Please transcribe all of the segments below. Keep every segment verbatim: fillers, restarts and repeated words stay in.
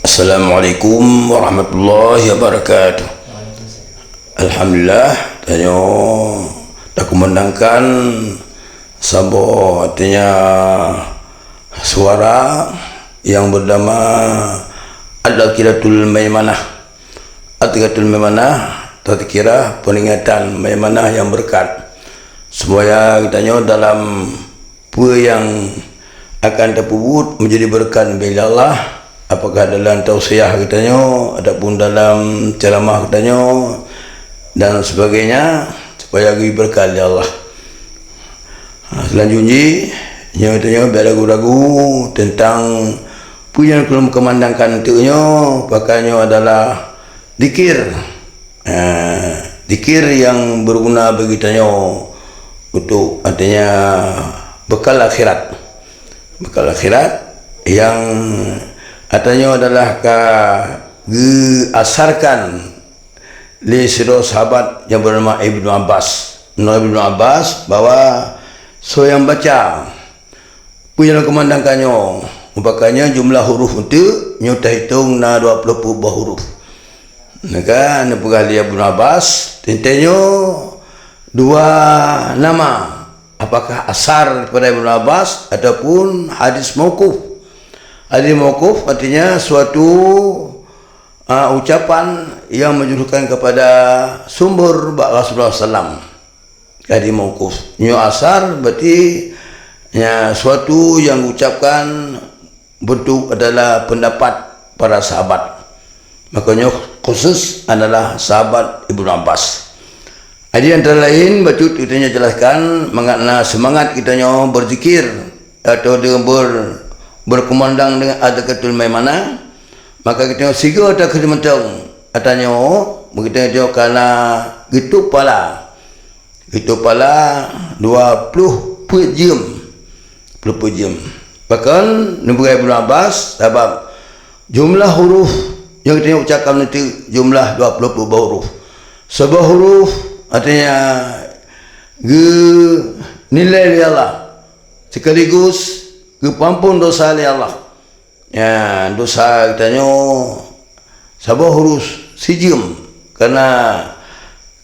Assalamualaikum warahmatullahi wabarakatuh. Alhamdulillah, tanyoe takumandangkan saboh, artinya, suara yang bernama At-Tazkiratul Maimanah. At-Tazkiratul Maimanah, tazkirah, peringatan, Maimanah yang berkat. Supaya geutanyoe dalam peue nyang akan tapeubuet menjadi berkat bagi Allah, apakah dalam tausiah geutanyoe ataupun dalam ceramah geutanyoe dan sebagainya, supaya geubri berkat lé Allah. Ha, selanjutnya, nyoe tanyoe bèk ragu-ragu tentang peue nyang lôn keumandangkan untuk nyoe, pakon nyoe adalah zikir. Ha, zikir nyang berguna bagi tanyoe untuk, artinya, bekal akhirat. Bekal akhirat nyang, artinya, adalah ka geuasarkan lé sidroe sahabat nyang bernama Ibnu Abbas. Meunurot Ibnu Abbas bahwa soe nyang baca peue nyang lôn keumandangkan nyoe, umpakanya jumlah huruf eunteuk nyoe tahitong na dua ploh peuet boh huruf. Maka neupeugah lé Ibnu Abbas, teuntèe nyoe dua nama, apakah asar daripada Ibnu Abbas ataupun hadis mauquf. Hadis mauquf artinya suatu ah, ucapan yang menjuruskan kepada sumber bak Rasulullah sallam. Jadi mauquf. Nyoe asar berarti, ya, suatu yang diucapkan bentuk adalah pendapat para sahabat. Maka nyoe khusus adalah sahabat Ibnu Abbas. Jadi antara lain bacut kita jelaskan mangat na semangat kita nyoe berzikir atau dengan ber, berkumandang dengan Adhkaratul Maimanah, maka kita nyoe sigoe takheun mantong ata nyoe, begitu nyoe kana geutôb pala. Geutôb pala dua ploh peuet jeuem. Ploh peuet jeuem. Bahkan neupeugah Ibnu Abbas, sabab jumlah huruf nyang geutanyoe ucapkan nyoe jumlah dua ploh peuet boh huruf. Saboh huruf artinya geunilai lé Allah, sekaligus geupeuampôn dosa lé Allah. Ya, dosa geutanyoe saboh huruf sijeuem, karena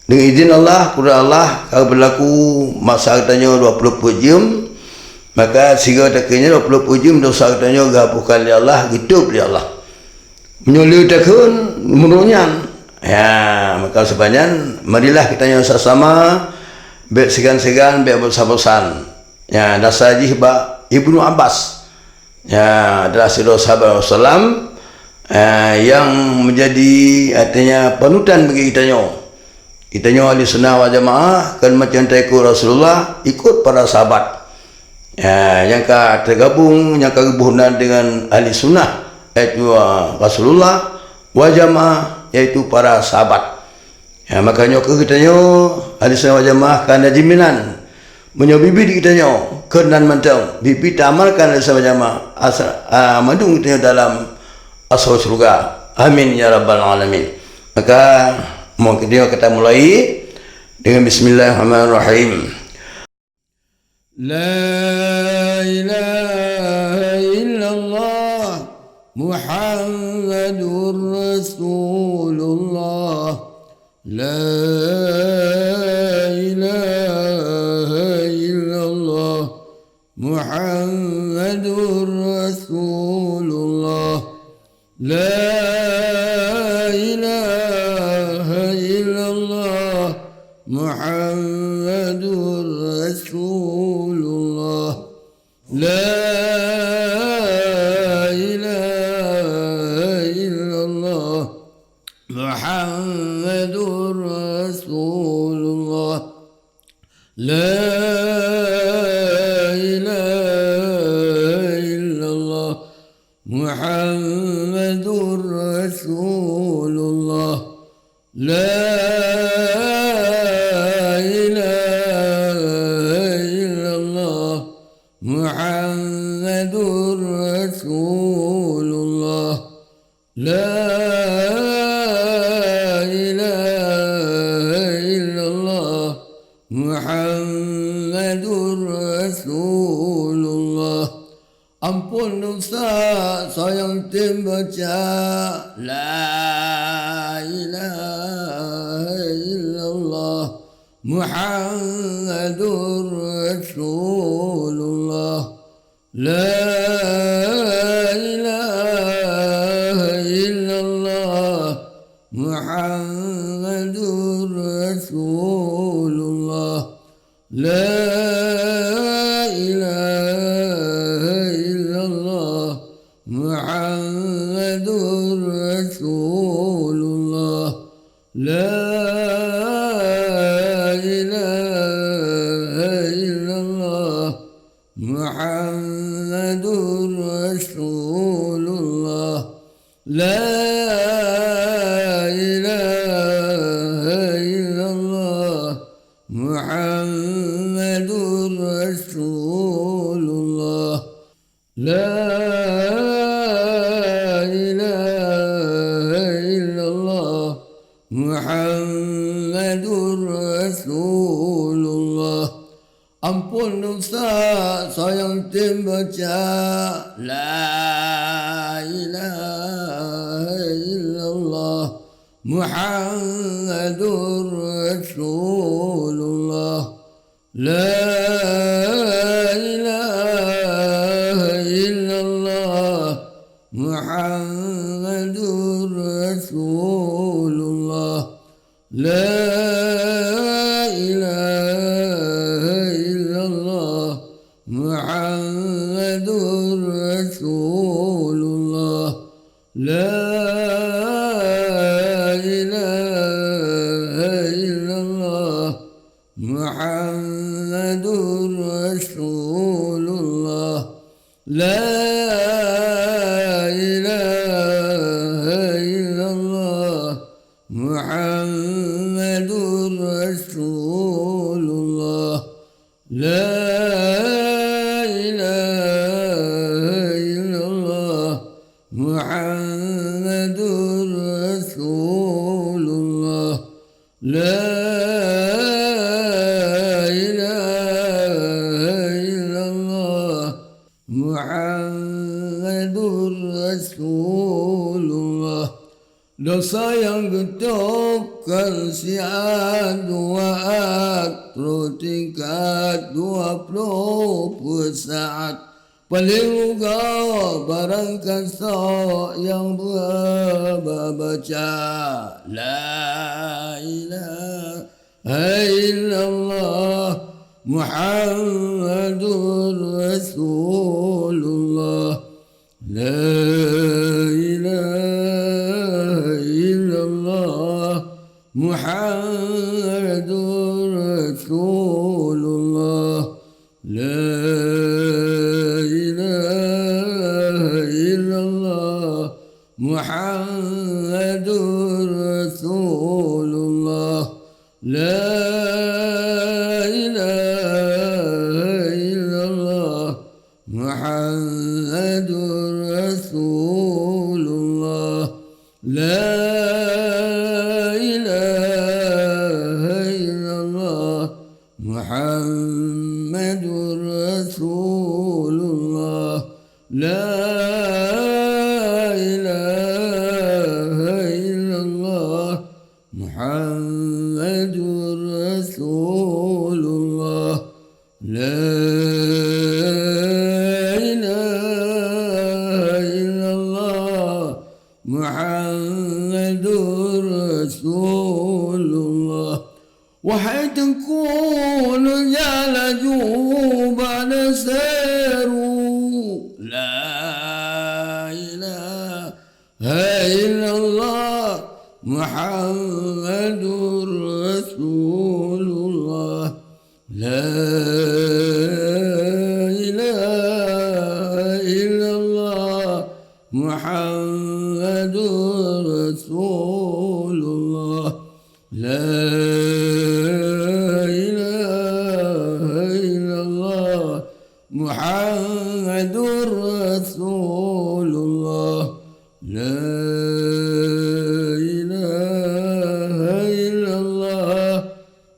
deungon idhin Allah, kudrat Allah ka berlaku masa geutanyoe dua ploh peuet jeuem, maka sigoe takheun nyoe dua ploh peuet jeuem dosa geutanyoe geuhapuskan lé Allah, geutôb lé Allah. Meunyoe le takheun meunurot nyan, ya, maka sebenarnya marilah geutanyoe sama-sama bèk seugan-seugan, bèk bosan-bosan. Ya, dasar jih bak Ibnu Abbas. Ya, adalah sidroe sahabat Rasulullah, eh, yang menjadi, artinya, panutan bagi geutanyoe. Geutanyoe Ahli Sunnah wal Jamaah kan macam taikut Rasulullah, ikut para sahabat. Ya, nyang ka tergabung, nyang ka geuboh nan dengan Ahli Sunnah, yaitu, ah, Rasulullah wal Jamaah, yaitu para sahabat. Ya, maka nyoe keuh geutanyoe Ahli Sunnah wal Jamaah ka na jaminan. Meunyoe biet-biet geutanyoe keu nan mantong, biet-biet taamalkan Ahli Sunnah wal Jamaah, asa-, ah, mandum geutanyoe dalam asoe syeuruga. Amin ya rabbal alamin. Maka, mohon geutanyoe ka tamulai dengan bismillahirrahmanirrahim. لا إله إلا الله محمد رسول الله. لا إله إلا الله محمد رسول الله. لا إله إلا الله محمد رسول الله. لا إله إلا الله محمد رسول الله. لا إله إلا الله محمد رسول الله. لا إله إلا الله محمد رسول الله. لا إله إلا الله محمد Muhammadur Rasulullah. Ampôn desya soe nyang tem baca la ilaha illallah Muhammadur Rasulullah. La ilaha illallah Muhammadur Rasulullah. La ilaha illallah Muhammadur Rasulullah. La ilaha illallah Muhammadur Rasulullah. La ilaha illallah Muhammadur Rasulullah. La ilaha illallah Muhammadur Rasulullah. Ampôn desya soe nyang tem baca la ilaha illallah Muhammadur Rasulullah. La ilaha illallah Muhammadur Rasulullah. La ilaha illallah Muhammadur Rasulullah. La ilaha illallah Muhammadur Rasulullah. La ilaha illallah Muhammadur Rasulullah. La ilaha illallah Muhammadur Rasulullah. La ilaha illallah Muhammadur Rasulullah. Desya nyang geutôb kon siat dua át, troh tingkat dua ploh peuet saát. Paleng uga barangkasoe nyang ba-, ba-, baca la ilaha illallah Muhammadur Rasulullah. La ilaha illallah Muhammadur Rasulullah. La ilaha illallah Muhammadur Rasulullah. La ilaha illallah Muhammadur Rasulullah. La ilaha illallah Muhammadur Rasulullah. La ilaha illallah Muhammadur Rasulullah. La ilaha illallah Muhammadur Rasulullah. Wahai Teungku, neuja laju bak neuseru, la ilaha illallah Muhammadur Rasulullah. La ilaha illallah Muhammadur Rasulullah. La ilaha illallah Muhammadur Rasulullah. La ilaha illallah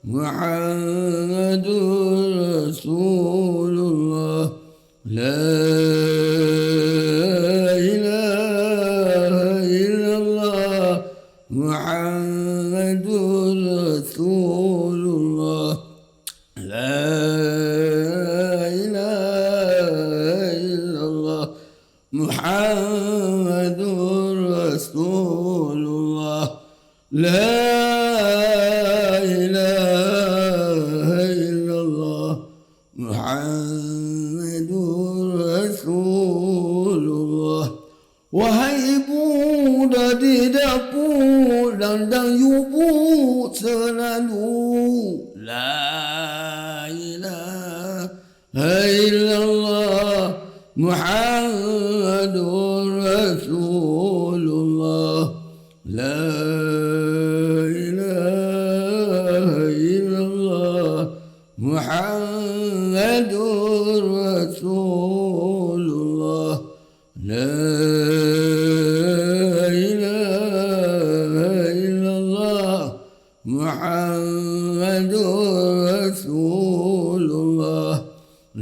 Muhammadur رسول الله، لا إله إلا الله، محمد رسول الله، لا إله إلا الله، محمد رسول الله، لا إله إلا الله، محمد رسول الله. Wahai ibu dari dapur dan, dan yubu selalu, لا إله إلا الله، محمد رسول الله، لا إله إلا الله، محمد رسول الله، لا إله إلا الله، محمد رسول الله،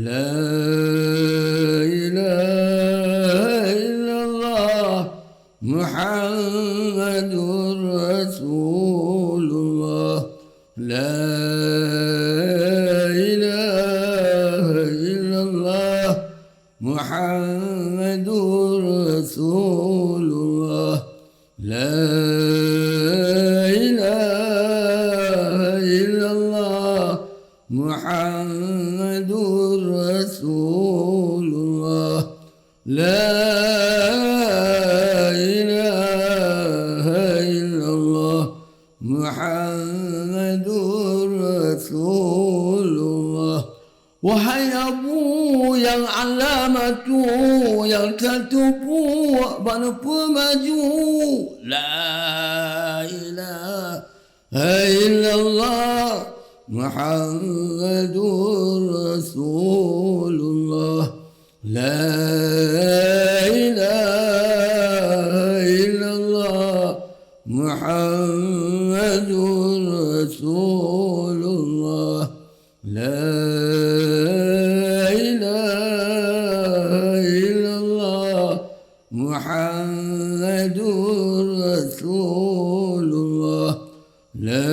لا إله إلا الله، محمد رسول الله، لا إله إلا الله، محمد رسول الله، لا إله إلا الله، محمد رسول الله، لا إله إلا الله، محمد رسول الله. Wahai abu nyang alamatu nyang tateupeue bak neupeumaju, لا إله إلا الله، محمد رسول الله، لا إله إلا الله، محمد رسول الله، لا إله إلا الله، محمد رسول الله، لا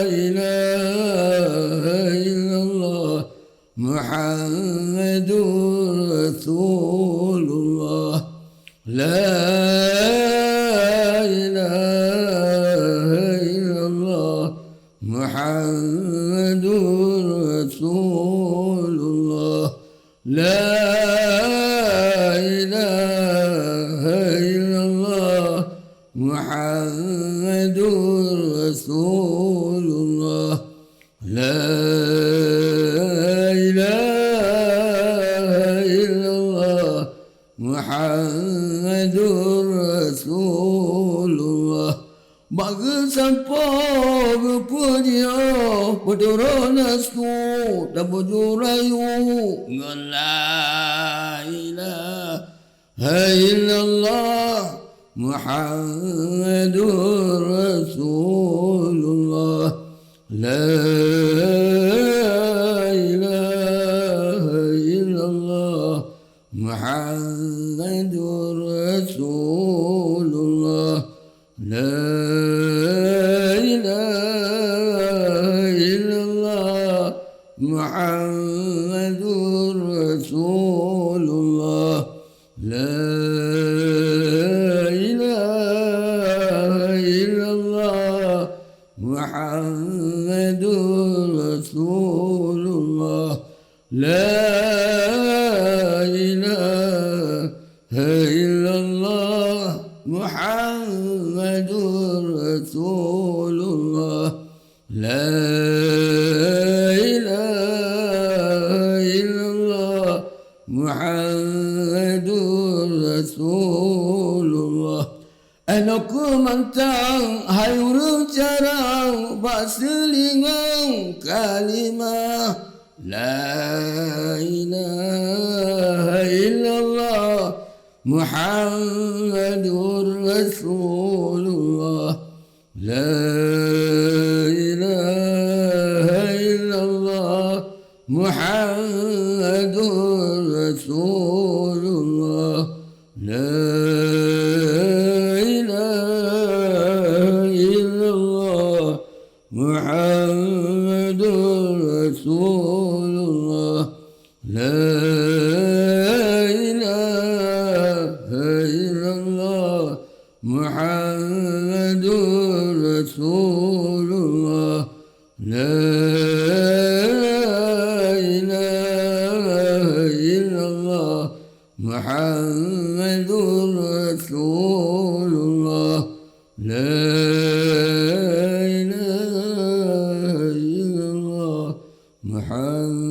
إله إلا الله، محمد رسول الله، لا إله إلا الله، محمد رسول الله، لا إله إلا الله، محمد رسول الله، لا إله إلا الله، محمد رسول الله. Bak geusampoe geupeujioh peuturoh nafsu dan buju rayu ngon لا إله إلا الله، محمد رسول الله، لا إله إلا الله، محمد رسول الله، لا إله إلا الله، محمد رسول الله، لا إله إلا الله، محمد رسول الله، لا إله إلا الله، محمد رسول الله، لا إله إلا الله، محمد رسول الله. Inoe keuh mantong hai ureuëng carông bak seulingong kalimah لا إله إلا الله، محمد رسول الله، لا إله إلا محمد رسول الله. لا إله إلا الله محمد رسول الله. لا إله إلا الله محمد رسول الله. لا إله إلا الله محمد رسول الله. لا إله إلا الله محمد